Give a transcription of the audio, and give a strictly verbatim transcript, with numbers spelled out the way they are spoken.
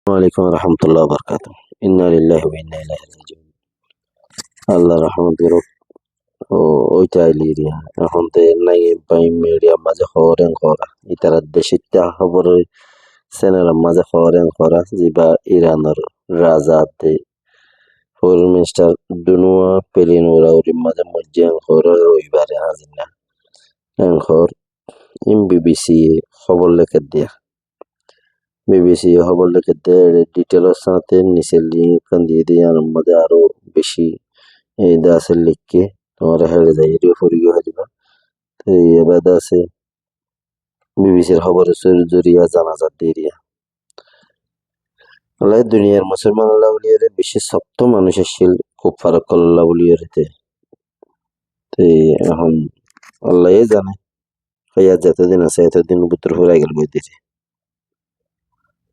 Alaikum warahmatullahi wabarakatuh. Inna lillahi wa inna ilaihi rajiun. Allah rahmat goruk. Ó, óite ailí riya. Ehón de nai bai media mazé hoór en hoóra. Ítara decítta hóbor senelor mazé hoór en hoóra. Ziba Iranor raza de Foreign Minister dunúa pelin urauri mazé moijjé en hoór roibare hazinna. En hoór in BBC hóbor lekédde. BBC hóbor lekédde, ere detail or sáñte nise link ekkán diyé de, yíanor mazé aró beci ede asé lekké, tuáñra héçe zaiyóre fori fariba. Te ede asé BBC r hóbor or zoriya zana zadde eriya. Alai duniyar musolman olla buliyóre beci sokto manúic accíl, kuffar olla buliyóre te. Te ehón Allaye zane. Hoiyat zeto din asé, eto din bútore furai gel goi diri.